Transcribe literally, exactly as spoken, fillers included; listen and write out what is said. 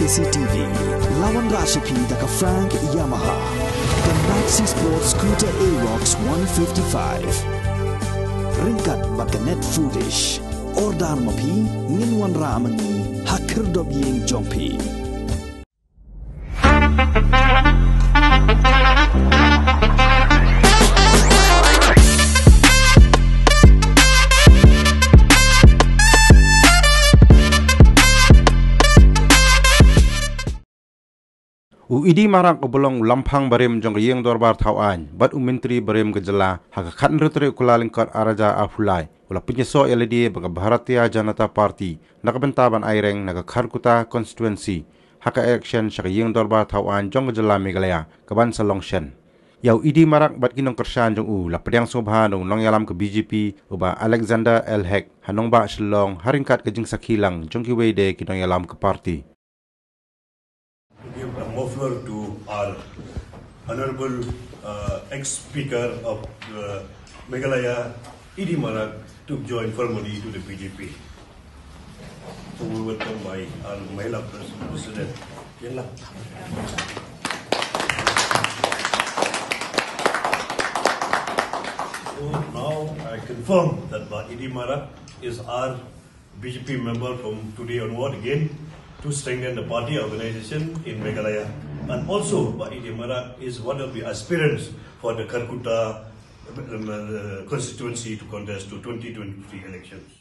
C T V. La wanrah sha phi da ka Frank Yamaha. The Maxi Sport Scooter Aerox one fifty-five. Ryngkat bad ka Net Foodish. Order ma phi, ngin wanrah ma ngi ha khyrdop ïing jong phi. U Idi Marak uba long u lamphang barim jong ka ïing dorbar thaw aiñ bad u myntri barim ka jylla ha ka khathynriew tarik u Kyllalyngkot ar hajar arphew lai, u la pynïasoh ïa lade bad ka Bharatiya Janata Party na ka bynta ban aireng na ka Kharkutta constituency ha ka election sha ka ïing dorbar thaw aiñ jong ka jylla Meghalaya kaban sa long shen. Ïa u Idi Marak bad ki nongkyrshan jong u la pdiang sngewbha na u nongïalam ka B J P, u Bah Alexander L Hek, ha nongbah Shillong, ha ryngkat ka jingsakhi lang jong kiwei de ki nongïalam ka party. Give a muffler to our honorable, uh, ex-speaker of, uh, Meghalaya, Idi Marak, to join formally to the B J P. So we welcome my, our Mahila pres-, President, Yella. So now I confirm that Bah Idi Marak is our B J P member from today onward again to strengthen the party organization in Meghalaya. And also, Bah Idi Marak is one of the aspirants for the Kharkutta, um, uh, constituency to contest to twenty twenty-three elections.